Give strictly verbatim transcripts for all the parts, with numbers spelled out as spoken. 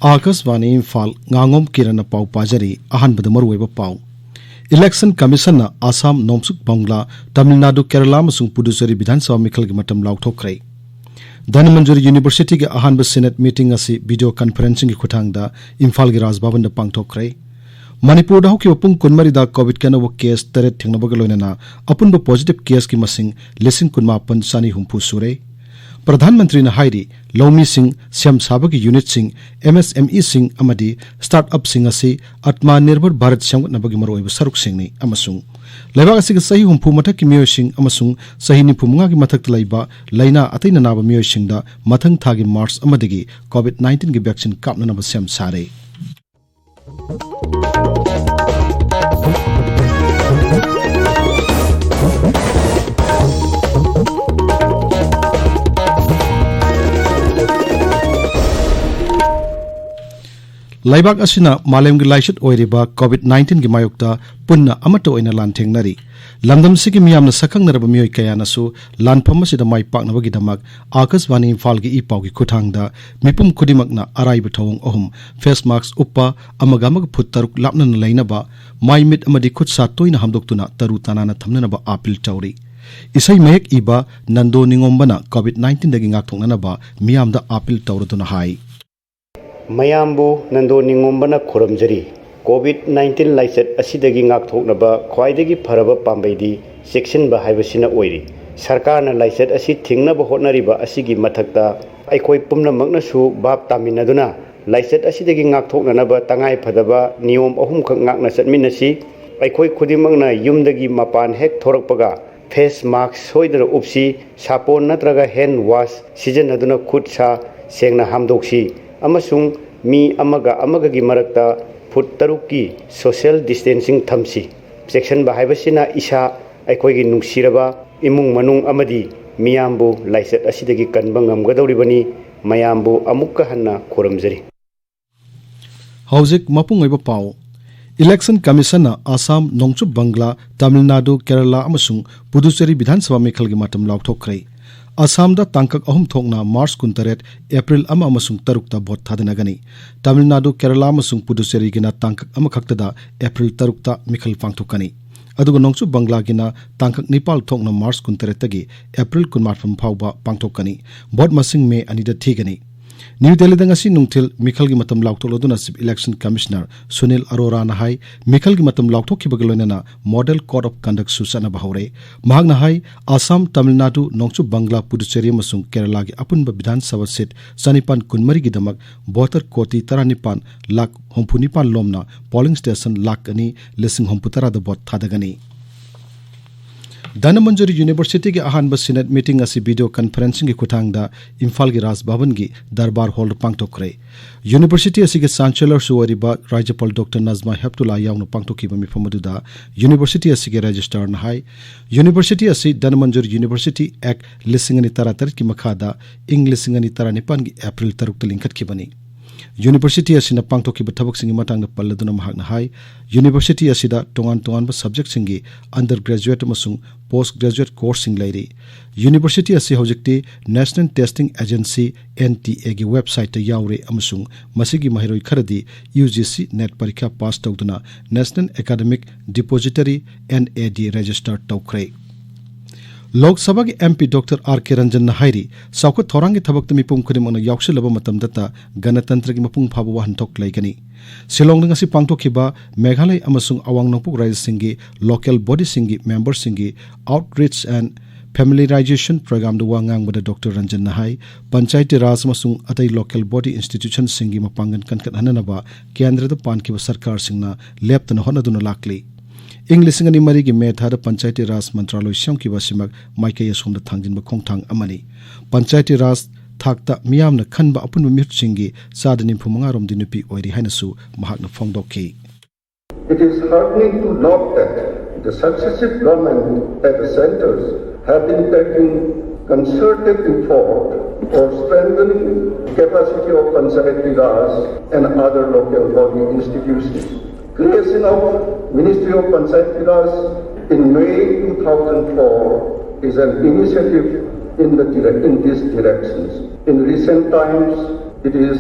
ꯑꯥꯀꯥꯁꯕꯥꯅꯤ ꯏꯝꯐꯥꯜ, ꯉꯥꯉꯣꯝ ꯀꯤꯔꯟꯅ ꯄꯥꯎ ꯄꯥꯖꯔꯤ꯫ ꯑꯍꯥꯟꯕꯗ ꯃꯔꯨꯑꯣꯏꯕ ꯄꯥꯎ꯫ Election Commission ꯅ ꯑꯁꯥꯝ, ꯅꯣꯡꯆꯨꯞ ꯕꯪꯒ꯭ꯂꯥ, ꯇꯥꯃꯤꯜ ꯅꯥꯗꯨ, ꯀꯦꯔꯂꯥ ꯑꯃꯁꯨꯡ ꯄꯨꯗꯨꯆꯦꯔꯤ ꯕꯤꯙꯥꯟ ꯁꯚꯥ ꯃꯤꯈꯜꯒꯤ ꯃꯇꯝ ꯂꯥꯎꯊꯣꯛꯈ꯭ꯔꯦ꯫ ꯙꯅꯃꯟꯖꯨꯔꯤ University ꯒꯤ ꯑꯍꯥꯟꯕ Senate meeting ꯑꯁꯤ video conferencing ꯒꯤ ꯈꯨꯠꯊꯥꯡꯗ ꯏꯝꯐꯥꯜꯒꯤ ꯔꯥꯖ ꯚꯕꯟꯗ ꯄꯥꯡꯊꯣꯛꯈ꯭ꯔꯦ꯫ ꯃꯅꯤꯄꯨꯔꯗ ꯍꯧꯈꯤꯕ ꯄꯨꯡ ꯀꯨꯟꯃꯔꯤꯗ COVID ꯀꯤ ꯑꯅꯧꯕ case ꯇꯔꯦꯠ ꯊꯦꯡꯅꯕꯒ ꯂꯣꯏꯅꯅ ꯑꯄꯨꯟꯕ positive case ꯀꯤ ꯃꯁꯤꯡ ꯂꯤꯁꯤꯡ ꯀꯨꯟꯃꯥꯄꯟ ꯆꯥꯅꯤ ꯍꯨꯝꯐꯨ ꯁꯨꯔꯦ꯫ ꯄ꯭ꯔꯙꯥꯟ ꯃꯟꯇ꯭ꯔꯤꯅ ꯍꯥꯏꯔꯤ, ꯂꯧꯃꯤꯁꯤꯡ, ꯁꯦꯝ ꯁꯥꯕꯒꯤ unit ꯁꯤꯡ, M S M E ꯁꯤꯡ ꯑꯃꯗꯤ start-up ꯁꯤꯡ ꯑꯁꯤ Atmanirbhar Bharat ꯁꯦꯝꯒꯠꯅꯕꯒꯤ ꯃꯔꯨꯑꯣꯏꯕ ꯁꯔꯨꯛꯁꯤꯡꯅꯤ ꯑꯃꯁꯨꯡ ꯂꯩꯕꯥꯛ ꯑꯁꯤꯒꯤ ꯆꯍꯤ ꯍꯨꯝꯐꯨ ꯃꯊꯛꯀꯤ ꯃꯤꯑꯣꯏꯁꯤꯡ ꯑꯃꯁꯨꯡ ꯆꯍꯤ ꯅꯤꯐꯨ ꯃꯉꯥꯒꯤ ꯃꯊꯛꯇ ꯂꯩꯕ ꯂꯥꯏꯅꯥ ꯑꯇꯩꯅ ꯅꯥꯕ ꯃꯤꯑꯣꯏꯁꯤꯡꯗ ꯃꯊꯪ ꯊꯥꯒꯤ March ꯑꯃꯗꯒꯤ COVID nineteen ꯒꯤ vaccine ꯀꯥꯞꯅꯅꯕ ꯁꯦꯝ ꯁꯥꯔꯦ꯫ ꯂꯩꯕꯥꯛ ꯑꯁꯤꯅ ꯃꯥꯂꯦꯝꯒꯤ ꯂꯥꯏꯆꯠ ꯑꯣꯏꯔꯤꯕ COVID nineteen ꯒꯤ ꯃꯥꯌꯣꯛꯇ ꯄꯨꯟꯅ ꯑꯃꯠꯇ ꯑꯣꯏꯅ ꯂꯥꯟꯊꯦꯡꯅꯔꯤ꯫ ꯂꯝꯗꯝꯁꯤꯒꯤ ꯃꯤꯌꯥꯝꯅ ꯁꯛꯈꯪꯅꯔꯕ ꯃꯤꯑꯣꯏ ꯀꯌꯥꯅꯁꯨ ꯂꯥꯟꯐꯝ ꯑꯁꯤꯗ ꯃꯥꯏ ꯄꯥꯛꯅꯕꯒꯤꯗꯃꯛ ꯑꯥꯀꯥꯁꯕꯥꯅꯤ ꯏꯝꯐꯥꯜꯒꯤ ꯏ ꯄꯥꯎꯒꯤ ꯈꯨꯠꯊꯥꯡꯗ ꯃꯤꯄꯨꯝ ꯈꯨꯗꯤꯡꯃꯛꯅ ꯑꯔꯥꯏꯕ ꯊꯧꯑꯣꯡ ꯑꯍꯨꯝ, face mask ꯎꯞꯄ, ꯑꯃꯒ ꯑꯃꯒ ꯐꯨꯠ ꯇꯔꯨꯛ ꯂꯥꯞꯅꯅ ꯂꯩꯅꯕ, ꯃꯥꯏ ꯃꯤꯠ ꯑꯃꯗꯤ ꯈꯨꯠ ꯁꯥ ꯇꯣꯏꯅ ꯍꯥꯝꯗꯣꯛꯇꯨꯅ ꯇꯔꯨ ꯇꯅꯥꯟꯅ ꯊꯝꯅꯅꯕ ꯑꯥꯄꯤꯜ ꯇꯧꯔꯤ꯫ ꯏꯁꯩ ꯃꯌꯦꯛ ꯏꯕ ꯅꯟꯗꯣ ꯅꯤꯉꯣꯝꯕꯅ COVID nineteen ꯗꯒꯤ ꯉꯥꯛꯊꯣꯛꯅꯅꯕ ꯃꯤꯌꯥꯝꯗ ꯑꯥꯄꯤꯜ ꯇꯧꯔꯗꯨꯅ ꯍꯥꯏ꯫ ꯃꯌꯥꯝꯕꯨ ꯅꯟꯗꯣ ꯅꯤꯉꯣꯝꯕꯅ ꯈꯨꯔꯨꯝꯖꯔꯤ꯫ COVID nineteen ꯂꯥꯏꯆꯠ ꯑꯁꯤꯗꯒꯤ ꯉꯥꯛꯊꯣꯛꯅꯕ ꯈ꯭ꯋꯥꯏꯗꯒꯤ ꯐꯔꯕ ꯄꯥꯝꯕꯩꯗꯤ ꯆꯦꯛꯁꯤꯟꯕ ꯍꯥꯏꯕꯁꯤꯅ ꯑꯣꯏꯔꯤ꯫ ꯁꯔꯀꯥꯔꯅ ꯂꯥꯏꯆꯠ ꯑꯁꯤ ꯊꯤꯡꯅꯕ ꯍꯣꯠꯅꯔꯤꯕ ꯑꯁꯤꯒꯤ ꯃꯊꯛꯇ ꯑꯩꯈꯣꯏ ꯄꯨꯝꯅꯃꯛꯅꯁꯨ ꯚꯥꯞ ꯇꯥꯃꯤꯟꯅꯗꯨꯅ ꯂꯥꯏꯆꯠ ꯑꯁꯤꯗꯒꯤ ꯉꯥꯛꯊꯣꯛꯅꯅꯕ ꯇꯉꯥꯏ ꯐꯗꯕ ꯅꯤꯌꯣꯝ ꯑꯍꯨꯝꯈꯛ ꯉꯥꯛꯅ ꯆꯠꯃꯤꯟꯅꯁꯤ꯫ ꯑꯩꯈꯣꯏ ꯈꯨꯗꯤꯡꯃꯛꯅ ꯌꯨꯝꯗꯒꯤ ꯃꯄꯥꯟ ꯍꯦꯛ ꯊꯣꯔꯛꯄꯒ face mask ꯁꯣꯏꯗꯅ ꯎꯞꯁꯤ, ꯁꯥꯄꯣꯟ ꯅꯠꯇ꯭ꯔꯒ hand wash ꯁꯤꯖꯤꯟꯅꯗꯨꯅ ꯈꯨꯠ ꯁꯥ ꯁꯦꯡꯅ ꯍꯥꯝꯗꯣꯛꯁꯤ, ꯑꯃꯁꯨꯡ ꯃꯤ ꯑꯃꯒ ꯑꯃꯒꯒꯤ ꯃꯔꯛꯇ ꯐꯨꯠ ꯇꯔꯨꯛꯀꯤ social distancing ꯊꯝꯁꯤ꯫ ꯆꯦꯛꯁꯤꯟꯕ ꯍꯥꯏꯕꯁꯤꯅ ꯏꯁꯥ, ꯑꯩꯈꯣꯏꯒꯤ ꯅꯨꯡꯁꯤꯔꯕ ꯏꯃꯨꯡ ꯃꯅꯨꯡ ꯑꯃꯗꯤ ꯃꯤꯌꯥꯝꯕꯨ ꯂꯥꯏꯆꯠ ꯑꯁꯤꯗꯒꯤ ꯀꯟꯕ ꯉꯝꯒꯗꯧꯔꯤꯕꯅꯤ꯫ ꯃꯌꯥꯝꯕꯨ ꯑꯃꯨꯛꯀ ꯍꯟꯅ ꯈꯨꯔꯨꯝꯖꯔꯤ꯫ ꯍꯧꯖꯤꯛ ꯃꯄꯨꯡ ꯑꯣꯏꯕ ꯄꯥꯎ꯫ Election Commission ꯅ ꯑꯁꯥꯝ, ꯅꯣꯡꯆꯨꯞ ꯕꯪꯒ꯭ꯂꯥ, ꯇꯥꯃꯤꯜ ꯅꯥꯗꯨ, ꯀꯦꯔꯂꯥ ꯑꯃꯁꯨꯡ ꯄꯨꯗꯨꯆꯦꯔꯤ ꯕꯤꯙꯥꯟ ꯁꯚꯥ ꯃꯤꯈꯜꯒꯤ ꯃꯇꯝ ꯂꯥꯎꯊꯣꯛꯈ꯭ꯔꯦ꯫ ꯑꯁꯥꯝꯗ ꯇꯥꯡꯀꯛ ꯑꯍꯨꯝ ꯊꯣꯛꯅ ꯃꯥꯔꯆ ꯀꯨꯟꯇꯔꯦꯠ, ꯑꯦꯄ꯭ꯔꯤꯜ ꯑꯃ ꯑꯃꯁꯨꯡ ꯇꯔꯨꯛꯇ ꯚꯣꯠ ꯊꯥꯗꯅꯒꯅꯤ꯫ ꯇꯥꯃꯤꯜ ꯅꯥꯗꯨ, ꯀꯦꯔꯂꯥ ꯑꯃꯁꯨꯡ ꯄꯨꯗꯨꯆꯦꯔꯤꯒꯤꯅ ꯇꯥꯡꯀꯛ ꯑꯃꯈꯛꯇꯗ ꯑꯦꯄ꯭ꯔꯤꯜ ꯇꯔꯨꯛꯇ ꯃꯤꯈꯜ ꯄꯥꯡꯊꯣꯛꯀꯅꯤ꯫ ꯑꯗꯨꯒ ꯅꯣꯡꯆꯨꯞ ꯕꯪꯒ꯭ꯂꯥꯒꯤꯅ ꯇꯥꯡꯀꯛ ꯅꯤꯄꯥꯜ ꯊꯣꯛꯅ ꯃꯥꯔꯆ ꯀꯨꯟꯇꯔꯦꯠꯇꯒꯤ ꯑꯦꯄ꯭ꯔꯤꯜ ꯀꯨꯟꯃꯥꯄꯟ ꯐꯥꯎꯕ ꯄꯥꯡꯊꯣꯛꯀꯅꯤ꯫ ꯚꯣꯠ ꯃꯁꯤꯡ ꯃꯦ ꯑꯅꯤꯗ ꯊꯤꯒꯅꯤ꯫ ꯅ꯭ꯌꯨ ꯗꯦꯜꯂꯤꯗ ꯉꯁꯤ ꯅꯨꯡꯊꯤꯜ ꯃꯤꯈꯜꯒꯤ ꯃꯇꯝ ꯂꯥꯎꯊꯣꯛꯂꯗꯨꯅ ꯆꯤꯐ ꯏꯂꯦꯛꯁꯟ ꯀꯃꯤꯁꯅꯔ ꯁꯨꯅꯤꯜ ꯑꯔꯣꯔꯥꯅ ꯍꯥꯏ, ꯃꯤꯈꯜꯒꯤ ꯃꯇꯝ ꯂꯥꯎꯊꯣꯛꯈꯤꯕꯒ ꯂꯣꯏꯅꯅ ꯃꯣꯗꯦꯜ ꯀꯣꯗ ꯑꯣꯐ ꯀꯟꯗꯛꯁꯨ ꯆꯠꯅꯕ ꯍꯧꯔꯦ꯫ ꯃꯍꯥꯛꯅ ꯍꯥꯏ, ꯑꯁꯥꯝ, ꯇꯥꯃꯤꯜ ꯅꯥꯗꯨ, ꯅꯣꯡꯆꯨꯞ ꯕꯪꯒ꯭ꯂꯥ, ꯄꯨꯗꯨꯆꯦꯔꯤ ꯑꯃꯁꯨꯡ ꯀꯦꯔꯂꯥꯒꯤ ꯑꯄꯨꯟꯕ ꯕꯤꯙꯥꯟ ꯁꯚꯥ ꯁꯤꯠ ꯆꯅꯤꯄꯥꯟ ꯀꯨꯟꯃꯔꯤꯒꯤꯗꯃꯛ ꯚꯣꯇꯔ ꯀꯣꯇꯤ ꯇꯔꯥꯅꯤꯄꯥꯟ ꯂꯥꯈ ꯍꯨꯝꯐꯨ ꯅꯤꯄꯥꯟ ꯂꯣꯝꯅ ꯄꯣꯂꯤꯡ ꯁ꯭ꯇꯦꯁꯟ ꯂꯥꯈ ꯑꯅꯤ ꯂꯤꯁꯤꯡ ꯍꯨꯝꯐꯨ ꯇꯔꯥꯗ ꯚꯣꯠ ꯊꯥꯗꯒꯅꯤ꯫ ꯙꯅꯃꯟꯖꯨꯔꯤ ꯌꯨꯅꯤꯚꯔꯁꯤꯇꯤꯒꯤ ꯑꯍꯥꯟꯕ ꯁꯤꯅꯦꯠ ꯃꯤꯇꯤꯡ ꯑꯁꯤ ꯚꯤꯗꯤꯑꯣ ꯀꯟꯐꯔꯦꯟꯁꯤꯡꯒꯤ ꯈꯨꯠꯊꯥꯡꯗ ꯏꯝꯐꯥꯜꯒꯤ ꯔꯥꯖ ꯚꯕꯟꯒꯤ ꯗꯔꯕꯥꯔ ꯍꯣꯜꯗ ꯄꯥꯡꯊꯣꯛꯈ꯭ꯔꯦ꯫ ꯌꯨꯅꯤꯚꯔꯁꯤꯇꯤ ꯑꯁꯤꯒꯤ ꯆꯥꯟꯁꯦꯂꯔꯁꯨ ꯑꯣꯏꯔꯤꯕ ꯔꯥꯖ꯭ꯌꯄꯥꯜ ꯗꯣꯛꯇꯔ ꯅꯖꯃꯥ ꯍꯦꯞꯇꯨꯂꯥ ꯌꯥꯎꯅ ꯄꯥꯡꯊꯣꯛꯈꯤꯕ ꯃꯤꯐꯝ ꯑꯗꯨꯗ ꯌꯨꯅꯤꯚꯔꯁꯤꯇꯤ ꯑꯁꯤꯒꯤ ꯔꯦꯖꯤꯁꯇ꯭ꯔꯥꯔꯅ ꯍꯥꯏ, ꯌꯨꯅꯤꯚꯔꯁꯤꯇꯤ ꯑꯁꯤ ꯙꯅꯃꯟꯖꯨꯔꯤ ꯌꯨꯅꯤꯚꯔꯁꯤꯇꯤ ꯑꯦꯛ ꯂꯤꯁꯤꯡ ꯑꯅꯤ ꯇꯔꯥꯇꯔꯦꯠꯀꯤ ꯃꯈꯥꯗ ꯏꯪ ꯂꯤꯁꯤꯡ ꯑꯅꯤ ꯇꯔꯥꯅꯤꯄꯥꯟꯒꯤ ꯑꯦꯄ꯭ꯔꯤꯜ ꯇꯔꯨꯛꯇ ꯂꯤꯡꯈꯠꯈꯤꯕꯅꯤ꯫ ꯌꯨꯅꯤꯚꯔꯁꯤꯇꯤ ꯑꯁꯤꯅ ꯄꯥꯡꯊꯣꯛꯈꯤꯕ ꯊꯕꯛꯁꯤꯡꯒꯤ ꯃꯇꯥꯡꯗ ꯄꯜꯂꯗꯨꯅ ꯃꯍꯥꯛꯅ ꯍꯥꯏ, ꯌꯨꯅꯤꯚꯔꯁꯤꯇꯤ ꯑꯁꯤꯗ ꯇꯣꯉꯥꯟ ꯇꯣꯉꯥꯟꯕ ꯁꯕꯖꯦꯛꯁꯤꯡꯒꯤ ꯑꯟꯗꯔ ꯒ꯭ꯔꯦꯖꯨꯑꯦꯠ ꯑꯃꯁꯨꯡ ꯄꯣꯁ ꯒ꯭ꯔꯦꯖꯨꯑꯦꯠ ꯀꯣꯔꯁꯁꯤꯡ ꯂꯩꯔꯤ꯫ ꯌꯨꯅꯤꯚꯔꯁꯤꯇꯤ ꯑꯁꯤ ꯍꯧꯖꯤꯛꯇꯤ national testing agency, N T ꯑꯦꯒꯤ ꯋꯦꯕꯁꯥꯏꯠꯇ ꯌꯥꯎꯔꯦ ꯑꯃꯁꯨꯡ ꯃꯁꯤꯒꯤ ꯃꯍꯩꯔꯣꯏ ꯈꯔꯗꯤ ꯌꯨ ꯖꯤ ꯁꯤ ꯅꯦꯠ ꯄꯔꯤꯈ꯭ꯌꯥ ꯄꯥꯁ ꯇꯧꯗꯨꯅ national academic depository, N A D, register ꯇꯧꯈ꯭ꯔꯦ꯫ ꯂꯣꯛ ꯁꯚꯥꯒꯤ M P doctor R K ꯔꯟꯖꯟꯅ ꯍꯥꯏꯔꯤ, ꯆꯥꯎꯈꯠ ꯊꯧꯔꯥꯡꯒꯤ ꯊꯕꯛꯇ ꯃꯤꯄꯨꯝ ꯈꯨꯗꯤꯡꯃꯛꯅ ꯌꯥꯎꯁꯤꯜꯂꯕ ꯃꯇꯝꯗꯇ ꯒꯅꯇꯟꯇ꯭ꯔꯒꯤ ꯃꯄꯨꯡ ꯐꯥꯕ ꯋꯥꯍꯟꯊꯣꯛ ꯂꯩꯒꯅꯤ꯫ ꯁꯤꯂꯣꯡꯗ ꯉꯁꯤ ꯄꯥꯡꯊꯣꯛꯈꯤꯕ ꯃꯦꯘꯥꯂꯌ ꯑꯃꯁꯨꯡ ꯑꯋꯥꯡ ꯅꯣꯡꯄꯣꯛ ꯔꯥꯖ꯭ꯌꯁꯤꯡꯒꯤ ꯂꯣꯀꯦꯜ ꯕꯣꯗꯤꯁꯤꯡꯒꯤ ꯃꯦꯝꯕꯔꯁꯤꯡꯒꯤ Outreach and Familiarization Programꯗ ꯋꯥ ꯉꯥꯡꯕꯗ ꯗꯣꯛꯇꯔ ꯔꯟꯖꯟꯅ ꯍꯥꯏ, ꯄꯟꯆꯥꯌꯇꯤ ꯔꯥꯖ ꯑꯃꯁꯨꯡ ꯑꯇꯩ ꯂꯣꯀꯦꯜ ꯕꯣꯗꯤ ꯏꯟꯁꯇꯤꯇ꯭ꯌꯨꯁꯟꯁꯤꯡꯒꯤ ꯃꯄꯥꯡꯒꯜ ꯀꯟꯈꯠꯍꯟꯅꯅꯕ ꯀꯦꯟꯗ꯭ꯔꯗ ꯄꯥꯟꯈꯤꯕ ꯁꯔꯀꯥꯔꯁꯤꯡꯅ ꯂꯦꯞꯇꯅ ꯍꯣꯠꯅꯗꯨꯅ ꯂꯥꯛꯂꯤ꯫ ꯏꯪ ꯂꯤꯁꯤꯡ ꯑꯅꯤ ꯃꯔꯤꯒꯤ ꯃꯦ ꯊꯥꯗ ꯄꯟꯆꯥꯌꯇꯤ ꯔꯥꯖ ꯃꯟꯇ꯭ꯔꯥꯂꯣꯏ ꯁꯦꯝꯈꯤꯕ ꯑꯁꯤꯃꯛ ꯃꯥꯏꯀꯩ ꯑꯁꯣꯝꯗ ꯊꯥꯡꯖꯤꯟꯕ ꯈꯣꯡꯊꯥꯡ ꯑꯃꯅꯤ꯫ ꯄꯟꯆꯥꯌꯇꯤ ꯔꯥꯖ ꯊꯥꯛꯇ ꯃꯤꯌꯥꯝꯅ ꯈꯟꯕ ꯑꯄꯨꯟꯕ ꯃꯤꯍꯨꯠꯁꯤꯡꯒꯤ ꯆꯥꯗ ꯅꯤꯐꯨ ꯃꯉꯥ ꯔꯣꯝꯗꯤ ꯅꯨꯄꯤ ꯑꯣꯏꯔꯤ ꯍꯥꯏꯅꯁꯨ ꯃꯍꯥꯛꯅ ꯐꯣꯡꯗꯣꯛꯈꯤ꯫ It is heartening to note that the successive government at the centers have been taking concerted effort for strengthening capacity of Panchayati Raj and other local body institutions. Creation of Ministry of Panchayati Raj in May two thousand four is an initiative in the direct, in these directions. In recent times, it is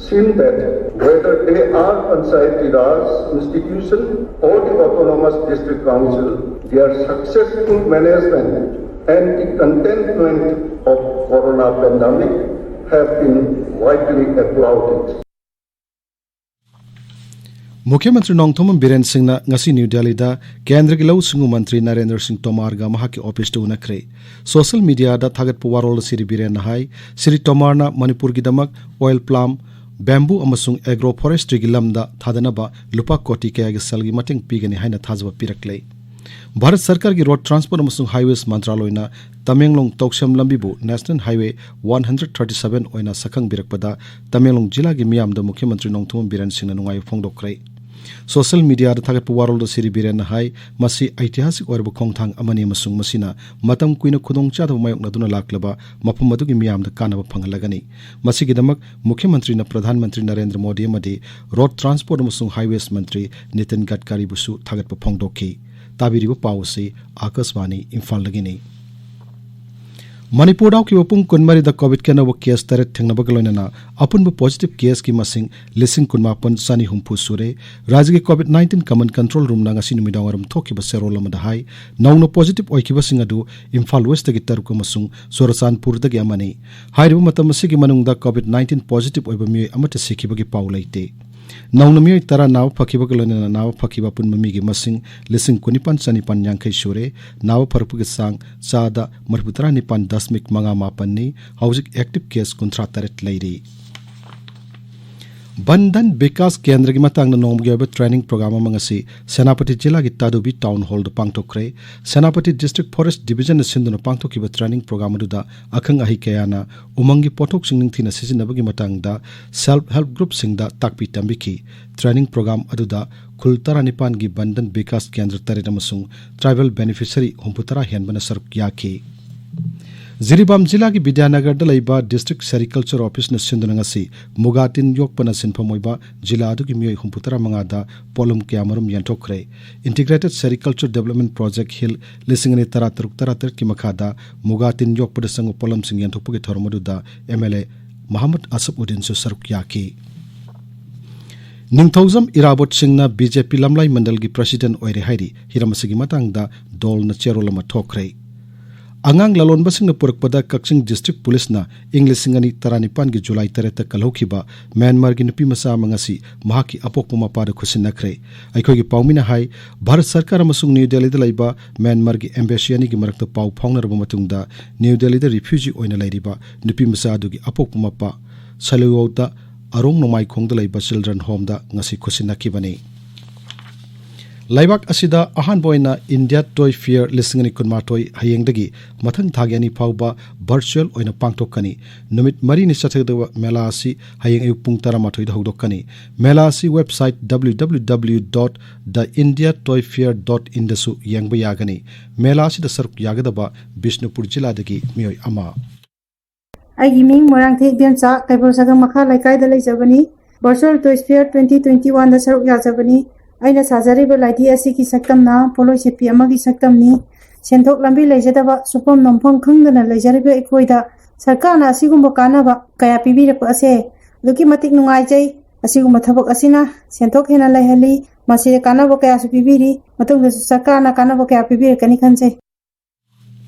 seen that whether they are Panchayati Raj institution or the Autonomous District Council, their successful management and the containment of corona pandemic have been widely applauded. ꯃꯨꯈ꯭ꯌ ꯃꯟꯇ꯭ꯔꯤ ꯅꯣꯡꯊꯣꯝꯕꯝ ꯕꯤꯔꯦꯟ ꯁꯤꯡꯅ ꯉꯁꯤ new ꯗꯦꯜꯂꯤꯗ ꯀꯦꯟꯗ꯭ꯔꯒꯤ ꯂꯧꯎ ꯁꯤꯡꯎ ꯃꯟꯇ꯭ꯔꯤ ꯅꯔꯦꯟꯗ꯭ꯔ ꯁꯤꯡ ꯇꯣꯃꯥꯔꯒ ꯃꯍꯥꯛꯀꯤ ꯑꯣꯐꯤꯁꯇ ꯎꯅꯈ꯭ꯔꯦ꯫ ꯁꯣꯁꯤꯌꯦꯜ ꯃꯤꯗꯤꯌꯥꯗ ꯊꯥꯒꯠꯄ ꯋꯥꯔꯣꯜꯗ ꯁ꯭ꯔꯤ ꯕꯤꯔꯦꯟꯅ ꯍꯥꯏ, ꯁ꯭ꯔꯤ ꯇꯣꯃꯥꯔꯅ ꯃꯅꯤꯄꯨꯔꯒꯤꯗꯃꯛ ꯑꯣꯏꯜ ꯄꯥꯜꯝ, ꯕꯦꯝꯕꯨ ꯑꯃꯁꯨꯡ ꯑꯦꯒ꯭ꯔꯣ ꯐꯣꯔꯦꯁꯇ꯭ꯔꯤꯒꯤ ꯂꯝꯗ ꯊꯥꯗꯅꯕ ꯂꯨꯄꯥ ꯀꯣꯇꯤ ꯀꯌꯥꯒꯤ ꯁꯦꯜꯒꯤ ꯃꯇꯦꯡ ꯄꯤꯒꯅꯤ ꯍꯥꯏꯅ ꯊꯥꯖꯕ ꯄꯤꯔꯛꯂꯦ꯫ ꯚꯥꯔꯠ ꯁꯔꯀꯥꯔꯒꯤ ꯔꯣꯗ ꯇ꯭ꯔꯥꯟꯁꯄꯣꯔꯠ ꯑꯃꯁꯨꯡ ꯍꯥꯏꯋꯦꯁ ꯃꯟꯇ꯭ꯔꯥꯂꯣꯏꯅ ꯇꯃꯦꯡꯂꯣꯡ ꯇꯧꯁꯦꯝ ꯂꯝꯕꯤꯕꯨ national highway one hundred thirty seven ꯑꯣꯏꯅ ꯁꯛꯈꯪꯕꯤꯔꯛꯄꯗ ꯇꯃꯦꯡꯂꯣꯡ ꯖꯤꯂꯥꯒꯤ ꯃꯤꯌꯥꯝꯗ ꯃꯨꯈ꯭ꯌ ꯃꯟꯇ꯭ꯔꯤ ꯅꯣꯡꯊꯣꯝꯕꯝ ꯕꯤꯔꯦꯟ ꯁꯤꯡꯅ ꯅꯨꯡꯉꯥꯏꯕ ꯐꯣꯡꯗꯣꯛꯈ꯭ꯔꯦ꯫ ꯁꯣꯁꯤꯌꯦꯜ ꯃꯤꯗꯤꯌꯥꯗ ꯊꯥꯒꯠꯄ ꯋꯥꯔꯣꯜꯗ ꯁ꯭ꯔꯤ ꯕꯤꯔꯦꯟꯅ ꯍꯥꯏ, ꯃꯁꯤ ꯑꯩꯇꯤꯍꯥꯁꯤꯛ ꯑꯣꯏꯔꯕ ꯈꯣꯡꯊꯥꯡ ꯑꯃꯅꯤ ꯑꯃꯁꯨꯡ ꯃꯁꯤꯅ ꯃꯇꯝ ꯀꯨꯏꯅ ꯈꯨꯗꯣꯡꯆꯥꯗꯕ ꯃꯥꯌꯣꯛꯅꯗꯨꯅ ꯂꯥꯛꯂꯕ ꯃꯐꯝ ꯑꯗꯨꯒꯤ ꯃꯤꯌꯥꯝꯗ ꯀꯥꯟꯅꯕ ꯐꯪꯍꯜꯂꯒꯅꯤ꯫ ꯃꯁꯤꯒꯤꯗꯃꯛ ꯃꯨꯈ꯭ꯌ ꯃꯟꯇ꯭ꯔꯤꯅ ꯄ꯭ꯔꯙꯥꯟ ꯃꯟꯇ꯭ꯔꯤ ꯅꯔꯦꯟꯗ꯭ꯔ ꯃꯣꯗꯤ ꯑꯃꯗꯤ ꯔꯣꯗ ꯇ꯭ꯔꯥꯟꯁꯄꯣꯔꯠ ꯑꯃꯁꯨꯡ ꯍꯥꯏꯋꯦꯁ ꯃꯟꯇ꯭ꯔꯤ ꯅꯤꯇꯤꯟ ꯒꯗꯀꯥꯔꯤꯕꯨꯁꯨ ꯊꯥꯒꯠꯄ ꯐꯣꯡꯗꯣꯛꯈꯤ꯫ ꯇꯥꯕꯤꯔꯤꯕ ꯄꯥꯎ ꯑꯁꯤ ꯑꯥꯀꯥꯁꯕꯥꯅꯤ ꯏꯝꯐꯥꯜꯗꯒꯤꯅꯤ꯫ ꯃꯅꯤꯄꯨꯔꯗ ꯍꯧꯈꯤꯕ ꯄꯨꯡ ꯀꯨꯟꯃꯔꯤꯗ ꯀꯣꯚꯤꯗꯀꯤ ꯑꯅꯧꯕ ꯀꯦꯁ ꯇꯔꯦꯠ ꯊꯦꯡꯅꯕꯒ ꯂꯣꯏꯅꯅ ꯑꯄꯨꯟꯕ ꯄꯣꯖꯤꯇꯤꯚ ꯀꯦꯁꯀꯤ ꯃꯁꯤꯡ ꯂꯤꯁꯤꯡ ꯀꯨꯟꯃꯥꯄꯟ ꯆꯅꯤ ꯍꯨꯝꯐꯨ ꯁꯨꯔꯦ꯫ ꯔꯥꯖ꯭ꯌꯒꯤ ꯀꯣꯚꯤꯗ ꯅꯥꯏꯟꯇꯤꯟ ꯀꯃꯟ ꯀꯟꯇ꯭ꯔꯣꯜ ꯔꯨꯝꯅ ꯉꯁꯤ ꯅꯨꯃꯤꯗꯥꯡꯋꯥꯏꯔꯝ ꯊꯣꯛꯈꯤꯕ ꯆꯦꯔꯣꯜ ꯑꯃꯗ ꯍꯥꯏ, ꯅꯧꯅ ꯄꯣꯖꯤꯇꯤꯚ ꯑꯣꯏꯈꯤꯕꯁꯤꯡ ꯑꯗꯨ ꯏꯝꯐꯥꯜ ꯋꯦꯁꯇꯒꯤ ꯇꯔꯨꯛ ꯑꯃꯁꯨꯡ ꯆꯨꯔꯆꯥꯟꯄꯨꯔꯗꯒꯤ ꯑꯃꯅꯤ꯫ ꯍꯥꯏꯔꯤꯕ ꯃꯇꯝ ꯑꯁꯤꯒꯤ ꯃꯅꯨꯡꯗ ꯀꯣꯚꯤꯗ ꯅꯥꯏꯟꯇꯤꯟ ꯄꯣꯖꯤꯇꯤꯚ ꯑꯣꯏꯕ ꯃꯤꯑꯣꯏ ꯑꯃꯠꯇ ꯁꯤꯈꯤꯕꯒꯤ ꯄꯥꯎ ꯂꯩꯇꯦ꯫ ꯅꯧꯅ ꯃꯤꯑꯣꯏ ꯇꯔꯥ ꯅꯥꯕ ꯐꯈꯤꯕꯒ ꯂꯣꯏꯅꯅ ꯅꯥꯕ ꯐꯈꯤꯕ ꯑꯄꯨꯟꯕ ꯃꯤꯒꯤ ꯃꯁꯤꯡ ꯂꯤꯁꯤꯡ ꯀꯨꯟꯅꯤꯄꯥꯟ ꯆꯅꯤꯄꯥꯟ ꯌꯥꯡꯈꯩ ꯁꯨꯔꯦ꯫ ꯅꯥꯕ ꯐꯔꯛꯄꯒꯤ ꯆꯥꯡ ꯆꯥꯗ ꯃꯔꯤꯐꯨꯇꯔꯥ ꯅꯤꯄꯥꯟ ꯗꯁꯃꯤꯛ ꯃꯉꯥ ꯃꯥꯄꯟꯅꯤ꯫ ꯍꯧꯖꯤꯛ ꯑꯦꯛꯇꯤꯚ ꯀꯦꯁ ꯀꯨꯟꯊ꯭ꯔꯥ ꯇꯔꯦꯠ ꯂꯩꯔꯤ꯫ ꯕꯟ ꯙꯟ ꯕꯤꯀꯥꯁ ꯀꯦꯟꯗ꯭ꯔꯒꯤ ꯃꯇꯥꯡꯗ ꯅꯣꯡꯃꯒꯤ ꯑꯣꯏꯕ ꯇ꯭ꯔꯦꯅꯤꯡ ꯄ꯭ꯔꯣꯒ꯭ꯔꯥꯝ ꯑꯃ ꯉꯁꯤ ꯁꯦꯅꯥꯄꯇꯤ ꯖꯤꯂꯥꯒꯤ ꯇꯥꯗꯨꯕꯤ ꯇꯥꯎꯟ ꯍꯣꯜꯗ ꯄꯥꯡꯊꯣꯛꯈ꯭ꯔꯦ꯫ ꯁꯦꯅꯥꯄꯇꯤ ꯗꯤꯁꯇ꯭ꯔꯤꯛ ꯐꯣꯔꯦꯁꯠ ꯗꯤꯕꯤꯖꯟꯅ ꯁꯤꯟꯗꯨꯅ ꯄꯥꯡꯊꯣꯛꯈꯤꯕ ꯇ꯭ꯔꯦꯅꯤꯡ ꯄ꯭ꯔꯣꯒ꯭ꯔꯥꯝ ꯑꯗꯨꯗ ꯑꯈꯪ ꯑꯍꯩ ꯀꯌꯥꯅ ꯎꯃꯪꯒꯤ ꯄꯣꯠꯊꯣꯛꯁꯤꯡ ꯅꯤꯡꯊꯤꯅ ꯁꯤꯖꯤꯟꯅꯕꯒꯤ ꯃꯇꯥꯡꯗ ꯁꯦꯜꯐ ꯍꯦꯜꯞ ꯒ꯭ꯔꯨꯞꯁꯤꯡꯗ ꯇꯥꯛꯄꯤ ꯇꯝꯕꯤꯈꯤ꯫ ꯇ꯭ꯔꯦꯅꯤꯡ ꯄ꯭ꯔꯣꯒ꯭ꯔꯥꯝ ꯑꯗꯨꯗ ꯈꯨꯜ ꯇꯔꯥꯅꯤꯄꯥꯟꯒꯤ ꯕꯟ ꯙꯟ ꯕꯤꯀꯥꯁ ꯀꯦꯟꯗ꯭ꯔ ꯇꯔꯦꯠ ꯑꯃꯁꯨꯡ ꯇ꯭ꯔꯥꯏꯕꯦꯜ ꯕꯦꯅꯤꯐꯤꯁꯔꯤ ꯍꯨꯝꯐꯨꯇꯔꯥ ꯍꯦꯟꯕꯅ ꯁꯔꯨꯛ ꯌꯥꯈꯤ꯫ ꯖꯤꯔꯤꯕꯥꯝ ꯖꯤꯂꯥꯒꯤ ꯕꯤꯗ꯭ꯌꯥꯅꯒꯔꯗ ꯂꯩꯕ ꯗꯤꯁꯇ꯭ꯔꯤꯛ ꯁꯦꯔꯤꯀꯜꯆꯔ ꯑꯣꯐꯤꯁꯅ ꯁꯤꯟꯗꯨꯅ ꯉꯁꯤ ꯃꯨꯒꯥ ꯇꯤꯟ ꯌꯣꯛꯄꯅ ꯁꯤꯟꯐꯝ ꯑꯣꯏꯕ ꯖꯤꯂꯥ ꯑꯗꯨꯒꯤ ꯃꯤꯑꯣꯏ ꯍꯨꯝꯐꯨ ꯇꯔꯥ ꯃꯉꯥꯗ ꯄꯣꯠꯂꯝ ꯀꯌꯥꯃꯔꯨꯝ ꯌꯦꯟꯊꯣꯛꯈ꯭ꯔꯦ꯫ Integrated sericulture development project hill ꯂꯤꯁꯤꯡ ꯑꯅꯤ ꯇꯔꯥ ꯇꯔꯨꯛ ꯇꯔꯥ ꯇꯔꯦꯠꯀꯤ ꯃꯈꯥꯗ ꯃꯨꯒꯥ ꯇꯤꯟ ꯌꯣꯛꯄꯗ ꯆꯪꯕ ꯄꯣꯠꯂꯝꯁꯤꯡ ꯌꯦꯟꯊꯣꯛꯄꯒꯤ ꯊꯧꯔꯝ ꯑꯗꯨꯗ ꯑꯦꯝ ꯑꯦꯜ ꯑꯦ ꯃꯍꯃꯗ ꯑꯁꯐ ꯎꯗꯤꯟꯁꯨ ꯁꯔꯨꯛ ꯌꯥꯈꯤ꯫ ꯅꯤꯡꯊꯧꯖꯝ ꯏꯔꯥꯕꯣꯠ ꯁꯤꯡꯅ ꯕꯤ ꯖꯦ ꯄꯤ ꯂꯝꯂꯥꯏ ꯃꯟꯗꯜꯒꯤ ꯄ꯭ꯔꯁꯤꯗꯦꯟ ꯑꯣꯏꯔꯦ ꯍꯥꯏꯔꯤ꯫ ꯍꯤꯔꯝ ꯑꯁꯤꯒꯤ ꯃꯇꯥꯡꯗ ꯗꯣꯜꯅ ꯆꯦꯔꯣꯜ ꯑꯃ ꯊꯣꯛꯈ꯭ꯔꯦ꯫ ꯑꯉꯥꯡ ꯂꯂꯣꯟꯕꯁꯤꯡꯅ ꯄꯨꯔꯛꯄꯗ ꯀꯛꯆꯤꯡ ꯗꯤꯁꯇ꯭ꯔꯤꯛ ꯄꯨꯂꯤꯁꯅ ꯏꯪ ꯂꯤꯁꯤꯡ ꯑꯅꯤ ꯇꯔꯥꯅꯤꯄꯥꯟꯒꯤ ꯖꯨꯂꯥꯏ ꯇꯔꯦꯠꯇ ꯀꯜꯍꯧꯈꯤꯕ ꯃ꯭ꯌꯥꯟꯃꯥꯔꯒꯤ ꯅꯨꯄꯤ ꯃꯆꯥ ꯑꯃ ꯉꯁꯤ ꯃꯍꯥꯛꯀꯤ ꯑꯄꯣꯛꯄ ꯃꯄꯥꯗ ꯈꯨꯠꯁꯤꯟꯅꯈ꯭ꯔꯦ꯫ ꯑꯩꯈꯣꯏꯒꯤ ꯄꯥꯎꯃꯤꯅ ꯍꯥꯏ, ꯚꯥꯔꯠ ꯁꯔꯀꯥꯔ ꯑꯃꯁꯨꯡ ꯅ꯭ꯌꯨ ꯗꯦꯜꯂꯤꯗ ꯂꯩꯕ ꯃ꯭ꯌꯥꯟꯃꯥꯔꯒꯤ ꯑꯦꯝꯕꯦꯁꯤ ꯑꯅꯤꯒꯤ ꯃꯔꯛꯇ ꯄꯥꯎ ꯐꯥꯎꯅꯔꯕ ꯃꯇꯨꯡꯗ ꯅ꯭ꯌꯨ ꯗꯦꯜꯂꯤꯗ ꯔꯤꯐ꯭ꯌꯨꯖꯤ ꯑꯣꯏꯅ ꯂꯩꯔꯤꯕ ꯅꯨꯄꯤ ꯃꯆꯥ ꯑꯗꯨꯒꯤ ꯑꯄꯣꯛꯄ ꯃꯄꯥ ꯁꯂꯨꯋꯧꯗ ꯑꯔꯣꯡ ꯅꯣꯡꯃꯥꯏꯈꯣꯡꯗ ꯂꯩꯕ ꯆꯤꯜꯗ꯭ꯔꯟ ꯍꯣꯝꯗ ꯉꯁꯤ ꯈꯨꯠꯁꯤꯟꯅꯈꯤꯕꯅꯤ꯫ ꯂꯩꯕꯥꯛ ꯑꯁꯤꯗ ꯑꯍꯥꯟꯕ ꯑꯣꯏꯅ ꯏꯟꯗꯤꯌꯥ ꯇꯣꯏ ꯐꯤꯌꯔ ꯂꯤꯁꯤꯡ ꯑꯅꯤ ꯀꯨꯟꯃꯥꯊꯣꯏ ꯍꯌꯦꯡꯗꯒꯤ ꯃꯊꯪ ꯊꯥꯒꯤ ꯑꯅꯤ ꯐꯥꯎꯕ ꯚꯔꯆꯨꯋꯦꯜ ꯑꯣꯏꯅ ꯄꯥꯡꯊꯣꯛꯀꯅꯤ꯫ ꯅꯨꯃꯤꯠ ꯃꯔꯤꯅꯤ ꯆꯠꯊꯒꯗꯕ ꯃꯦꯂꯥ ꯑꯁꯤ ꯍꯌꯦꯡ ꯑꯌꯨꯛ ꯄꯨꯡ ꯇꯔꯥꯃꯥꯊꯣꯏꯗ ꯍꯧꯗꯣꯛꯀꯅꯤ꯫ ꯃꯦꯂꯥ ꯑꯁꯤ website W W W dot the India Toy Fair dot in ꯗꯁꯨ ꯌꯦꯡꯕ ꯌꯥꯒꯅꯤ꯫ ꯃꯦꯂꯥ ꯑꯁꯤꯗ ꯁꯔꯨꯛ ꯌꯥꯒꯗꯕ ꯕꯤꯁꯅꯨꯄꯨꯔ ꯖꯤꯂꯥꯗꯒꯤ ꯃꯤꯑꯣꯏ ꯑꯃ꯫ ꯑꯩꯒꯤ ꯃꯤꯡ ꯃꯣꯏꯔꯥꯡꯊꯦꯝ ꯏꯕꯦꯝꯆꯥ, ꯀꯩꯕꯨꯜ ꯁꯒꯪ ꯃꯈꯥ ꯂꯩꯀꯥꯏꯗ ꯂꯩꯖꯕꯅꯤ꯫ Virtual Toys Fair twenty twenty-one ꯗ ꯁꯔꯨꯛ ꯌꯥꯖꯕꯅꯤ꯫ ꯑꯩꯅ ꯁꯥꯖꯔꯤꯕ ꯂꯥꯏꯙꯤ ꯑꯁꯤꯒꯤ ꯁꯛꯇꯝꯅ ꯄꯣꯠꯂꯣꯏ ꯁꯦꯠꯄꯤ ꯑꯃꯒꯤ ꯁꯛꯇꯝꯅꯤ꯫ ꯁꯦꯟꯊꯣꯛ ꯂꯝꯕꯤ ꯂꯩꯖꯗꯕ, ꯁꯨꯐꯝ ꯅꯣꯝꯐꯝ ꯈꯪꯗꯅ ꯂꯩꯖꯔꯤꯕ ꯑꯩꯈꯣꯏꯗ ꯁꯔꯀꯥꯔꯅ ꯑꯁꯤꯒꯨꯝꯕ ꯀꯥꯟꯅꯕ ꯀꯌꯥ ꯄꯤꯕꯤꯔꯛꯄ ꯑꯁꯦ ꯑꯗꯨꯛꯀꯤ ꯃꯇꯤꯛ ꯅꯨꯡꯉꯥꯏꯖꯩ꯫ ꯑꯁꯤꯒꯨꯝꯕ ꯊꯕꯛ ꯑꯁꯤꯅ ꯁꯦꯟꯊꯣꯛ ꯍꯦꯟꯅ ꯂꯩꯍꯜꯂꯤ꯫ ꯃꯁꯤꯗ ꯀꯥꯟꯅꯕ ꯀꯌꯥꯁꯨ ꯄꯤꯕꯤꯔꯤ꯫ ꯃꯇꯨꯡꯗꯁꯨ ꯁꯔꯀꯥꯔꯅ ꯀꯥꯟꯅꯕ ꯀꯌꯥ ꯄꯤꯕꯤꯔꯛꯀꯅꯤ ꯈꯟꯖꯩ꯫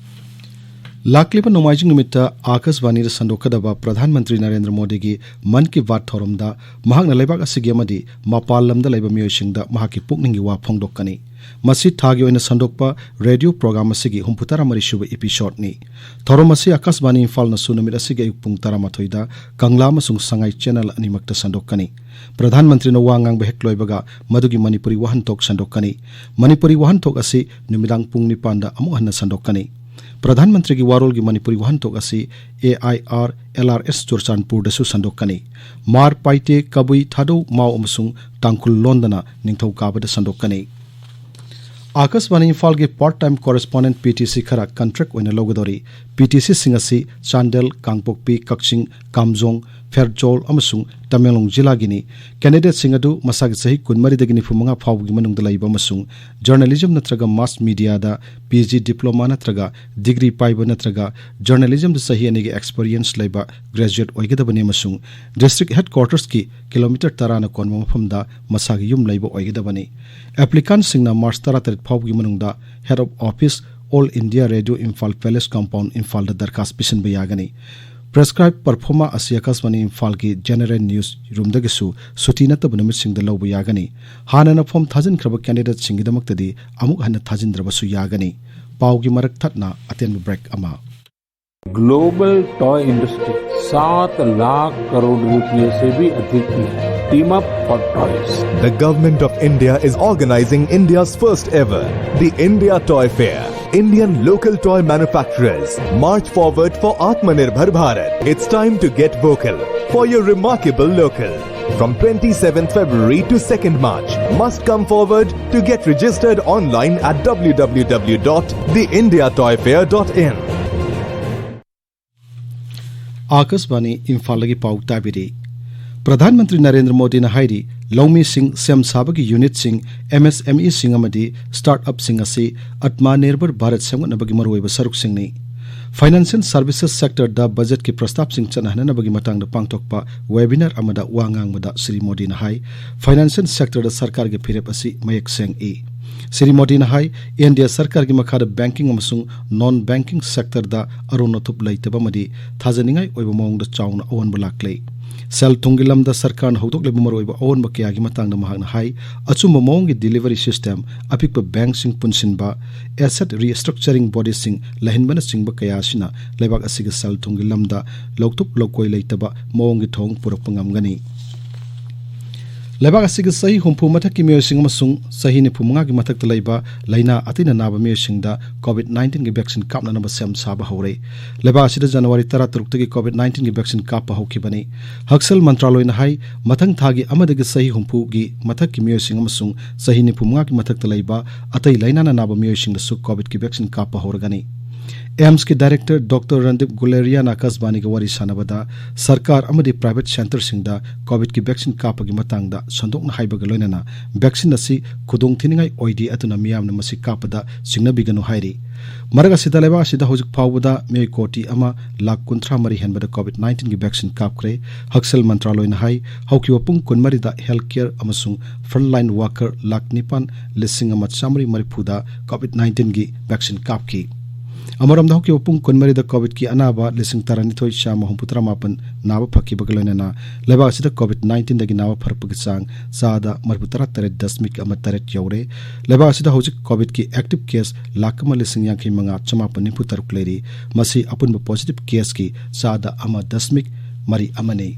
ꯂꯥꯛꯂꯤꯕ ꯅꯣꯡꯃꯥꯏꯖꯤꯡ ꯅꯨꯃꯤꯠꯇ ꯑꯥꯀꯥꯁꯕꯥꯅꯤꯗ ꯁꯟꯗꯣꯛꯀꯗꯕ ꯄ꯭ꯔꯙꯥꯟ ꯃꯟꯇ꯭ꯔꯤ ꯅꯔꯦꯟꯗ꯭ꯔ ꯃꯣꯗꯤꯒꯤ ꯃꯟ ꯀꯤ ꯕꯥꯠ ꯊꯧꯔꯝꯗ ꯃꯍꯥꯛꯅ ꯂꯩꯕꯥꯛ ꯑꯁꯤꯒꯤ ꯑꯃꯗꯤ ꯃꯄꯥꯟ ꯂꯝꯗ ꯂꯩꯕ ꯃꯤꯑꯣꯏꯁꯤꯡꯗ ꯃꯍꯥꯛꯀꯤ ꯄꯨꯛꯅꯤꯡꯒꯤ ꯋꯥ ꯐꯣꯡꯗꯣꯛꯀꯅꯤ꯫ ꯃꯁꯤ ꯊꯥꯒꯤ ꯑꯣꯏꯅ ꯁꯟꯗꯣꯛꯄ ꯔꯦꯗꯤꯑꯣ ꯄ꯭ꯔꯣꯒ꯭ꯔꯥꯝ ꯑꯁꯤꯒꯤ ꯍꯨꯝꯐꯨꯇꯔꯥ ꯃꯔꯤ ꯁꯨꯕ ꯏꯄꯤꯁꯣꯗꯅꯤ꯫ ꯊꯧꯔꯝ ꯑꯁꯤ ꯑꯥꯀꯥꯁꯕꯥꯅꯤ ꯏꯝꯐꯥꯜꯅꯁꯨ ꯅꯨꯃꯤꯠ ꯑꯁꯤꯒꯤ ꯑꯌꯨꯛ ꯄꯨꯡ ꯇꯔꯥꯃꯥꯊꯣꯏꯗ ꯀꯪꯂꯥ ꯑꯃꯁꯨꯡ ꯁꯉꯥꯏ ꯆꯦꯅꯦꯜ ꯑꯅꯤꯃꯛꯇ ꯁꯟꯗꯣꯛꯀꯅꯤ꯫ ꯄ꯭ꯔꯙꯥꯟ ꯃꯟꯇ꯭ꯔꯤꯅ ꯋꯥ ꯉꯥꯡꯕ ꯍꯦꯛ ꯂꯣꯏꯕꯒ ꯃꯗꯨꯒꯤ ꯃꯅꯤꯄꯨꯔꯤ ꯋꯥꯍꯟꯊꯣꯛ ꯁꯟꯗꯣꯛꯀꯅꯤ꯫ ꯃꯅꯤꯄꯨꯔꯤ ꯋꯥꯍꯟꯊꯣꯛ ꯑꯁꯤ ꯅꯨꯃꯤꯗꯥꯡ ꯄꯨꯡ ꯅꯤꯄꯥꯟꯗ ꯑꯃꯨꯛ ꯍꯟꯅ ꯁꯟꯗꯣꯛꯀꯅꯤ꯫ ꯄ꯭ꯔꯙꯥꯟ ꯃꯟꯇ꯭ꯔꯤꯒꯤ ꯋꯥꯔꯣꯜꯒꯤ ꯃꯅꯤꯄꯨꯔꯤ ꯋꯥꯍꯟꯊꯣꯛ ꯑꯁꯤ A I R L R S ꯆꯨꯔꯆꯥꯟꯄꯨꯔꯗꯁꯨ ꯁꯟꯗꯣꯛꯀꯅꯤ꯫ ꯃꯥꯔ ꯄꯥꯏꯇꯦ, ꯀꯕꯨꯏ, ꯊꯥꯗꯧ, ꯃꯥꯎ ꯑꯃꯁꯨꯡ ꯇꯥꯡꯈꯨꯜ ꯂꯣꯟꯗꯅ ꯅꯤꯡꯊꯧꯀꯥꯕꯗ ꯁꯟꯗꯣꯛꯀꯅꯤ꯫ ꯑꯥꯀꯥꯁꯕꯥꯅꯤ ꯏꯝꯐꯥꯜꯒꯤ part time correspondent, P T C, ꯈꯔ contract ꯑꯣꯏꯅ ꯂꯧꯒꯗꯧꯔꯤ꯫ P T Cꯁꯤꯡ ꯑꯁꯤ ꯆꯥꯟꯗꯦꯜ, ꯀꯥꯡꯄꯣꯛꯄꯤ, ꯀꯛꯆꯤꯡ, ꯀꯥꯝꯖꯣꯡ, ꯐꯦꯔꯖꯧꯜ ꯑꯃꯁꯨꯡ ꯇꯃꯦꯡꯂꯣꯡ ꯖꯤꯂꯥꯒꯤꯅꯤ꯫ Candidateꯁꯤꯡ ꯑꯗꯨ ꯃꯁꯥꯒꯤ ꯆꯍꯤ ꯀꯨꯟꯃꯔꯤꯗꯒꯤ ꯅꯤꯐꯨꯃꯉꯥ ꯐꯥꯎꯕꯒꯤ ꯃꯅꯨꯡꯗ ꯂꯩꯕ ꯑꯃꯁꯨꯡ journalism ꯅꯠꯇ꯭ꯔꯒ mass mediaꯗ P G diploma ꯅꯠꯇ꯭ꯔꯒ degree ꯄꯥꯏꯕ ꯅꯠꯇ꯭ꯔꯒ journalismꯗ ꯆꯍꯤ ꯑꯅꯤꯒꯤ experience ꯂꯩꯕ graduate ꯑꯣꯏꯒꯗꯕꯅꯤ ꯑꯃꯁꯨꯡ district headquartersꯀꯤ kilometre ꯇꯔꯥꯅ ꯀꯣꯟꯕ ꯃꯐꯝꯗ ꯃꯁꯥꯒꯤ ꯌꯨꯝ ꯂꯩꯕ ꯑꯣꯏꯒꯗꯕꯅꯤ꯫ Applicantꯁꯤꯡꯅ March ꯇꯔꯥꯇꯔꯦꯠ ꯐꯥꯎꯕꯒꯤ ꯃꯅꯨꯡꯗ Head of Office, All India Radio, Imphal Palace Compound, ꯏꯝꯐꯥꯜꯗ ꯗꯔꯈꯥꯁ ꯄꯤꯁꯤꯟꯕ ꯌꯥꯒꯅꯤ꯫ Prescribed performa ꯑꯁꯤ ꯑꯥꯀꯥꯁꯕꯥꯅꯤ ꯏꯝꯐꯥꯜꯒꯤ General News Roomꯗꯒꯤꯁꯨ ꯁꯨꯇꯤ ꯅꯠꯇꯕ ꯅꯨꯃꯤꯠꯁꯤꯡꯗ ꯂꯧꯕ ꯌꯥꯒꯅꯤ꯫ ꯍꯥꯟꯅꯅ form ꯊꯥꯖꯤꯟꯈ꯭ꯔꯕ candidateꯁꯤꯡꯒꯤꯗꯃꯛꯇꯗꯤ ꯑꯃꯨꯛ ꯍꯟꯅ ꯊꯥꯖꯤꯟꯗ꯭ꯔꯕꯁꯨ ꯌꯥꯒꯅꯤ꯫ ꯄꯥꯎꯒꯤ ꯃꯔꯛ ꯊꯠꯅ ꯑꯇꯦꯟꯕ break ꯑꯃ꯫ Global toy industry सात लाख करोड़ रुपए से भी अधिक की है। Team up for toys। The Government of India is organizing India's first ever, the India Toy Fair. Indian local toy manufacturers, march forward for Atmanirbhar Bharat. It's time to get vocal for your remarkable local. From twenty-seventh February to second March, must come forward to get registered online at w w w dot the india toy fair dot in. ꯑꯥꯀꯥꯁꯕꯥꯅꯤ ꯏꯝꯐꯥꯜꯗꯒꯤ ꯄꯥꯎ ꯇꯥꯕꯤꯔꯤ꯫ ꯄ꯭ꯔꯙꯥꯟ ꯃꯟꯇ꯭ꯔꯤ ꯅꯔꯦꯟꯗ꯭ꯔ ꯃꯣꯗꯤꯅ ꯍꯥꯏꯔꯤ, ꯂꯧꯃꯤꯁꯤꯡ, ꯁꯦꯝ ꯁꯥꯕꯒꯤ unitꯁꯤꯡ, M S M Eꯁꯤꯡ ꯑꯃꯗꯤ startupꯁꯤꯡ ꯑꯁꯤ Atmanirbhar Bharat ꯁꯦꯝꯒꯠꯅꯕꯒꯤ ꯃꯔꯨꯑꯣꯏꯕ ꯁꯔꯨꯛꯁꯤꯡꯅꯤ꯫ Financial services sectorꯗ budgetꯀꯤ ꯄ꯭ꯔꯁꯇꯥꯕꯁꯤꯡ ꯆꯠꯅꯍꯟꯅꯕꯒꯤ ꯃꯇꯥꯡꯗ ꯄꯥꯡꯊꯣꯛꯄ webinar ꯑꯃꯗ ꯋꯥ ꯉꯥꯡꯕꯗ ꯁ꯭ꯔꯤ ꯃꯣꯗꯤꯅ ꯍꯥꯏ, financial sectorꯗ ꯁꯔꯀꯥꯔꯒꯤ ꯐꯤꯔꯦꯞ ꯑꯁꯤ ꯃꯌꯦꯛ ꯁꯦꯡꯏ꯫ ꯁ꯭ꯔꯤ ꯃꯣꯗꯤꯅ ꯍꯥꯏ, N D A ꯁꯔꯀꯥꯔꯒꯤ ꯃꯈꯥꯗ banking ꯑꯃꯁꯨꯡ non banking sectorꯗ ꯑꯔꯣꯟ ꯑꯊꯨꯞ ꯂꯩꯇꯕ ꯑꯃꯗꯤ ꯊꯥꯖꯅꯤꯡꯉꯥꯏ ꯑꯣꯏꯕ ꯃꯑꯣꯡꯗ ꯆꯥꯎꯅ ꯑꯑꯣꯟꯕ ꯂꯥꯛꯂꯦ꯫ ꯁꯦꯜ ꯊꯨꯝꯒꯤ ꯂꯝꯗ ꯁꯔꯀꯥꯔꯅ ꯍꯧꯗꯣꯛꯂꯤꯕ ꯃꯔꯨꯑꯣꯏꯕ ꯑꯑꯣꯟꯕ ꯀꯌꯥꯒꯤ ꯃꯇꯥꯡꯗ ꯃꯍꯥꯛꯅ ꯍꯥꯏ, ꯑꯆꯨꯝꯕ ꯃꯑꯣꯡꯒꯤ delivery system, ꯑꯄꯤꯛꯄ bankꯁꯤꯡ ꯄꯨꯟꯁꯤꯟꯕ, asset restructuring bodyꯁꯤꯡ ꯂꯩꯍꯟꯕꯅꯆꯤꯡꯕ ꯀꯌꯥ ꯑꯁꯤꯅ ꯂꯩꯕꯥꯛ ꯑꯁꯤꯒꯤ ꯁꯦꯜ ꯊꯨꯝꯒꯤ ꯂꯝꯗ ꯂꯧꯊꯣꯛ ꯂꯧꯀꯣꯏ ꯂꯩꯇꯕ ꯃꯑꯣꯡꯒꯤ ꯊꯧꯑꯣꯡ ꯄꯨꯔꯛꯄ ꯉꯝꯒꯅꯤ꯫ ꯂꯩꯕꯥꯛ ꯑꯁꯤꯒꯤ ꯆꯍꯤ ꯍꯨꯝꯐꯨ ꯃꯊꯛꯀꯤ ꯃꯤꯑꯣꯏꯁꯤꯡ ꯑꯃꯁꯨꯡ ꯆꯍꯤ ꯅꯤꯐꯨ ꯃꯉꯥꯒꯤ ꯃꯊꯛꯇ ꯂꯩꯕ ꯂꯥꯏꯅꯥ ꯑꯇꯩꯅ ꯅꯥꯕ ꯃꯤꯑꯣꯏꯁꯤꯡꯗ COVID nineteen ꯒꯤ vaccine ꯀꯥꯞꯅꯅꯕ ꯁꯦꯝ ꯁꯥꯕ ꯍꯧꯔꯦ꯫ ꯂꯩꯕꯥꯛ ꯑꯁꯤꯗ January ꯇꯔꯥꯇꯔꯨꯛꯇꯒꯤ COVID nineteen ꯒꯤ vaccine ꯀꯥꯞꯄ ꯍꯧꯈꯤꯕꯅꯤ꯫ ꯍꯛꯁꯦꯜ ꯃꯟꯇ꯭ꯔꯥꯂꯣꯏꯅ ꯍꯥꯏ, ꯃꯊꯪ ꯊꯥꯒꯤ ꯑꯃꯗꯒꯤ ꯆꯍꯤ ꯍꯨꯝꯐꯨꯒꯤ ꯃꯊꯛꯀꯤ ꯃꯤꯑꯣꯏꯁꯤꯡ ꯑꯃꯁꯨꯡ ꯆꯍꯤ ꯅꯤꯐꯨ ꯃꯉꯥꯒꯤ ꯃꯊꯛꯇ ꯂꯩꯕ ꯑꯇꯩ ꯂꯥꯏꯅꯥꯅ ꯅꯥꯕ ꯃꯤꯑꯣꯏꯁꯤꯡꯗꯁꯨ COVID ꯀꯤ vaccine ꯀꯥꯞꯄ ꯍꯧꯔꯒꯅꯤ꯫ AIIMS ꯀꯤ director Doctor Randeep Guleria ꯅ ꯑꯀꯥꯁꯕꯥꯅꯤꯒ ꯋꯥꯔꯤ ꯁꯥꯟꯅꯕꯗ ꯁꯔꯀꯥꯔ ꯑꯃꯗꯤ private centre ꯁꯤꯡꯗ COVID ꯀꯤ vaccine ꯀꯥꯞꯄꯒꯤ ꯃꯇꯥꯡꯗ ꯁꯟꯗꯣꯛꯅ ꯍꯥꯏꯕꯒ ꯂꯣꯏꯅꯅ vaccine ꯑꯁꯤ ꯈꯨꯗꯣꯡꯊꯤꯅꯤꯡꯉꯥꯏ ꯑꯣꯏꯗꯦ, ꯑꯗꯨꯅ ꯃꯤꯌꯥꯝꯅ ꯃꯁꯤ ꯀꯥꯞꯄꯗ ꯆꯤꯡꯅꯕꯤꯒꯅꯨ ꯍꯥꯏꯔꯤ꯫ ꯃꯔꯛ ꯑꯁꯤꯗ ꯂꯩꯕꯥꯛ ꯑꯁꯤꯗ ꯍꯧꯖꯤꯛ ꯐꯥꯎꯕꯗ ꯃꯤꯑꯣꯏ ꯀꯣꯇꯤ ꯑꯃ ꯂꯥꯈ ꯀꯨꯟꯊ꯭ꯔꯥ ꯃꯔꯤ ꯍꯦꯟꯕꯗ COVID nineteen ꯒꯤ vaccine ꯀꯥꯞꯈ꯭ꯔꯦ꯫ ꯍꯛꯁꯦꯜ ꯃꯟꯇ꯭ꯔꯥꯂꯣꯏꯅ ꯍꯥꯏ, ꯍꯧꯈꯤꯕ ꯄꯨꯡ ꯀꯨꯟꯃꯔꯤꯗ health care ꯑꯃꯁꯨꯡ frontline worker ꯂꯥꯈ ꯅꯤꯄꯥꯟ ꯂꯤꯁꯤꯡ ꯑꯃ ꯆꯥꯃꯔꯤ ꯃꯔꯤꯐꯨꯗ COVID nineteen ꯒꯤ vaccine ꯀꯥꯞꯈꯤ꯫ ꯑꯃꯔꯣꯝꯗ, ꯍꯧꯈꯤꯕ ꯄꯨꯡ ꯀꯨꯟꯃꯔꯤꯗ COVID ꯀꯤ ꯑꯅꯥꯕ ꯂꯤꯁꯤꯡ ꯇꯔꯥꯅꯤꯊꯣꯏ ꯆꯥꯝꯃ ꯍꯨꯝꯐꯨꯇꯔꯥ ꯃꯥꯄꯟ ꯅꯥꯕ ꯐꯈꯤꯕꯒ ꯂꯣꯏꯅꯅ ꯂꯩꯕꯥꯛ ꯑꯁꯤꯗ COVID nineteen ꯗꯒꯤ ꯅꯥꯕ ꯐꯔꯛꯄꯒꯤ ꯆꯥꯡ ꯆꯥꯗ ꯃꯔꯤꯐꯨꯇꯔꯥ ꯇꯔꯦꯠ ꯗꯁꯃꯤꯛ ꯑꯃ ꯇꯔꯦꯠ ꯌꯧꯔꯦ꯫ ꯂꯩꯕꯥꯛ ꯑꯁꯤꯗ ꯍꯧꯖꯤꯛ COVID ꯀꯤ active case ꯂꯥꯈ ꯑꯃ ꯂꯤꯁꯤꯡ ꯌꯥꯡꯈꯩ ꯃꯉꯥ ꯆꯃꯥꯄꯟ ꯅꯤꯐꯨ ꯇꯔꯨꯛ ꯂꯩꯔꯤ꯫ ꯃꯁꯤ ꯑꯄꯨꯟꯕ positive case ꯀꯤ ꯆꯥꯗ ꯑꯃ ꯗꯁꯃꯤꯛ ꯃꯔꯤ ꯑꯃꯅꯤ꯫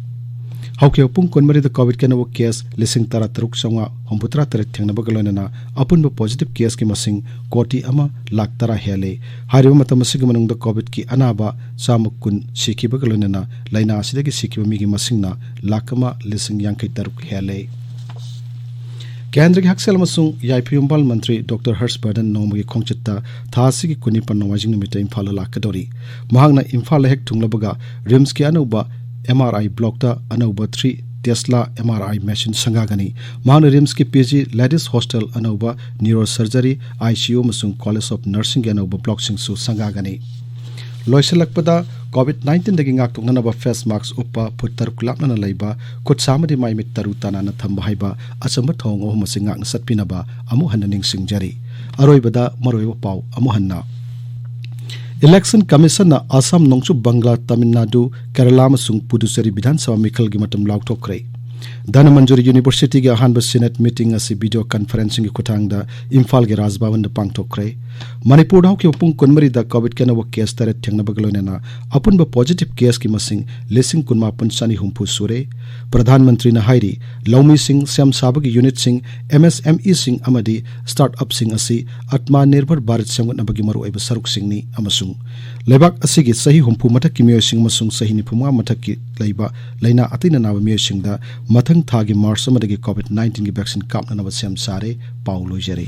ꯍꯧꯈꯤꯕ ꯄꯨꯡ ꯀꯨꯟꯃꯔꯤꯗ COVID ꯀꯤ ꯑꯅꯧꯕ case ꯂꯤꯁꯤꯡ ꯇꯔꯥꯇꯔꯨꯛ ꯆꯥꯝꯃꯉꯥ ꯍꯨꯝꯐꯨꯇꯔꯥ ꯇꯔꯦꯠ ꯊꯦꯡꯅꯕꯒ ꯂꯣꯏꯅꯅ ꯑꯄꯨꯟꯕ positive case ꯀꯤ ꯃꯁꯤꯡ ꯀꯣꯇꯤ ꯑꯃ ꯂꯥꯈ ꯇꯔꯥ ꯍꯦꯜꯂꯦ꯫ ꯍꯥꯏꯔꯤꯕ ꯃꯇꯝ ꯑꯁꯤꯒꯤ ꯃꯅꯨꯡꯗ COVID ꯀꯤ ꯑꯅꯥꯕ ꯆꯥꯝꯃ ꯀꯨꯟ ꯁꯤꯈꯤꯕꯒ ꯂꯣꯏꯅꯅ ꯂꯥꯏꯅꯥ ꯑꯁꯤꯗꯒꯤ ꯁꯤꯈꯤꯕ ꯃꯤꯒꯤ ꯃꯁꯤꯡꯅ ꯂꯥꯈ ꯑꯃ ꯂꯤꯁꯤꯡ ꯌꯥꯡꯈꯩ ꯇꯔꯨꯛ ꯍꯦꯜꯂꯦ꯫ ꯀꯦꯟꯗ꯭ꯔꯒꯤ ꯍꯛꯁꯦꯜ ꯑꯃꯁꯨꯡ ꯌꯥꯏꯐ ꯌꯨꯝꯕꯥꯜ ꯃꯟꯇ꯭ꯔꯤ Doctor ꯍꯔꯁ ꯕꯔꯙꯟ ꯅꯣꯡꯃꯒꯤ ꯈꯣꯡꯆꯠꯇ ꯊꯥ ꯑꯁꯤꯒꯤ ꯀꯨꯟꯅꯤꯄꯥꯟ ꯅꯣꯡꯃꯥꯏꯖꯤꯡ ꯅꯨꯃꯤꯠꯇ ꯏꯝꯐꯥꯜꯗ ꯂꯥꯛꯀꯗꯧꯔꯤ꯫ ꯃꯍꯥꯛꯅ ꯏꯝꯐꯥꯜꯗ ꯍꯦꯛ ꯊꯨꯡꯂꯕꯒ RIMS ꯀꯤ ꯑꯅꯧꯕ MRI block ꯇ ꯑꯅꯧꯕ three Tesla MRI machine ꯁꯪꯒꯥꯒꯅꯤ꯫ ꯃꯍꯥꯛꯅ RIMS ꯀꯤ PG ladies hostel, ꯑꯅꯧꯕ neurosurgery, ICU ꯑꯃꯁꯨꯡ College of Nursing ꯒꯤ ꯑꯅꯧꯕ block ꯁꯤꯡꯁꯨ ꯁꯪꯒꯥꯒꯅꯤ꯫ ꯂꯣꯏꯁꯤꯜꯂꯛꯄꯗ, COVID nineteen ꯗꯒꯤ ꯉꯥꯛꯊꯣꯛꯅꯅꯕ face mask ꯎꯞꯄ, ꯐꯨꯠ ꯇꯔꯨꯛ ꯂꯥꯞꯅꯅ ꯂꯩꯕ, ꯈꯨꯠ ꯁꯥ ꯑꯃꯗꯤ ꯃꯥꯏ ꯃꯤꯠ ꯇꯔꯨ ꯇꯅꯥꯟꯅ ꯊꯝꯕ ꯍꯥꯏꯕ ꯑꯆꯝꯕ ꯊꯧꯑꯣꯡ ꯑꯍꯨꯝ ꯑꯁꯤ ꯉꯥꯛꯅ ꯆꯠꯄꯤꯅꯕ ꯑꯃꯨꯛ ꯍꯟꯅ ꯅꯤꯡꯁꯤꯡꯖꯔꯤ꯫ ꯑꯔꯣꯏꯕꯗ ꯃꯔꯨꯑꯣꯏꯕ ꯄꯥꯎ ꯑꯃꯨꯛ ꯍꯟꯅ꯫ Election Commission ꯅ ꯑꯁꯥꯝ, ꯅꯣꯡꯆꯨꯞ ꯕꯪꯒ꯭ꯂꯥ, ꯇꯥꯃꯤꯜ ꯅꯥꯗꯨ, ꯀꯦꯔꯂꯥ ꯑꯃꯁꯨꯡ ꯄꯨꯗꯨꯆꯦꯔꯤ ꯕꯤꯙꯥꯟ ꯁꯚꯥ ꯃꯤꯈꯜꯒꯤ ꯃꯇꯝ ꯂꯥꯎꯊꯣꯛꯈ꯭ꯔꯦ꯫ ꯙꯅꯃꯟꯖꯨꯔꯤ ꯌꯨꯅꯤꯚꯔꯁꯤꯇꯤꯒꯤ ꯑꯍꯥꯟꯕ ꯁꯤꯅꯦꯠ ꯃꯤꯇꯤꯡ ꯑꯁꯤ ꯚꯤꯗꯤꯑꯣ ꯀꯟꯐꯔꯦꯟꯁꯤꯡꯒꯤ ꯈꯨꯠꯊꯥꯡꯗ ꯏꯝꯐꯥꯜꯒꯤ ꯔꯥꯖꯚꯕꯟꯗ ꯄꯥꯡꯊꯣꯛꯈ꯭ꯔꯦ꯫ ꯃꯅꯤꯄꯨꯔꯗ ꯍꯧꯈꯤꯕ ꯄꯨꯡ ꯀꯨꯟꯃꯔꯤꯗ ꯀꯣꯚꯤꯗꯀꯤ ꯑꯅꯧꯕ ꯀꯦꯁ ꯇꯔꯦꯠ ꯊꯦꯡꯅꯕꯒ ꯂꯣꯏꯅꯅ ꯑꯄꯨꯟꯕ ꯄꯣꯖꯤꯇꯤꯚ ꯀꯦꯁꯀꯤ ꯃꯁꯤꯡ ꯂꯤꯁꯤꯡ ꯀꯨꯟꯃꯥꯄꯟ ꯆꯅꯤ ꯍꯨꯝꯐꯨ ꯁꯨꯔꯦ꯫ ꯄ꯭ꯔꯙꯥꯟ ꯃꯟꯇ꯭ꯔꯤꯅ ꯍꯥꯏꯔꯤ, ꯂꯧꯃꯤꯁꯤꯡ, ꯁꯦꯝ ꯁꯥꯕꯒꯤ ꯌꯨꯅꯤꯠꯁꯤꯡ, ꯑꯦꯝ ꯑꯦꯁ ꯑꯦꯝ ꯏꯁꯤꯡ ꯑꯃꯗꯤ ꯁ꯭ꯇꯥꯔꯠ ꯑꯞꯁꯤꯡ ꯑꯁꯤ ꯑꯠꯃꯥ ꯅꯤꯔꯚꯔ ꯚꯥꯔꯠ ꯁꯦꯝꯒꯠꯅꯕꯒꯤ ꯃꯔꯨꯑꯣꯏꯕ ꯁꯔꯨꯛꯁꯤꯡꯅꯤ ꯑꯃꯁꯨꯡ ꯂꯩꯕꯥꯛ ꯑꯁꯤꯒꯤ ꯆꯍꯤ ꯍꯨꯝꯐꯨ ꯃꯊꯛꯀꯤ ꯃꯤꯑꯣꯏꯁꯤꯡ ꯑꯃꯁꯨꯡ ꯆꯍꯤ ꯅꯤꯐꯨꯃꯉꯥ ꯃꯊꯛꯀꯤ ꯂꯩꯕ ꯂꯥꯏꯅꯥ ꯑꯇꯩꯅ ꯅꯥꯕ ꯃꯤꯑꯣꯏꯁꯤꯡꯗ ꯃꯊꯪ ꯊꯥꯒꯤ ꯃꯥꯔꯆ ꯑꯃꯗꯒꯤ ꯀꯣꯚꯤꯗ ꯅꯥꯏꯟꯇꯤꯟꯒꯤ ꯚꯦꯛꯁꯤꯟ ꯀꯥꯞꯅꯅꯕ ꯁꯦꯝ ꯁꯥꯔꯦ꯫ ꯄꯥꯎ ꯂꯣꯏꯖꯔꯦ꯫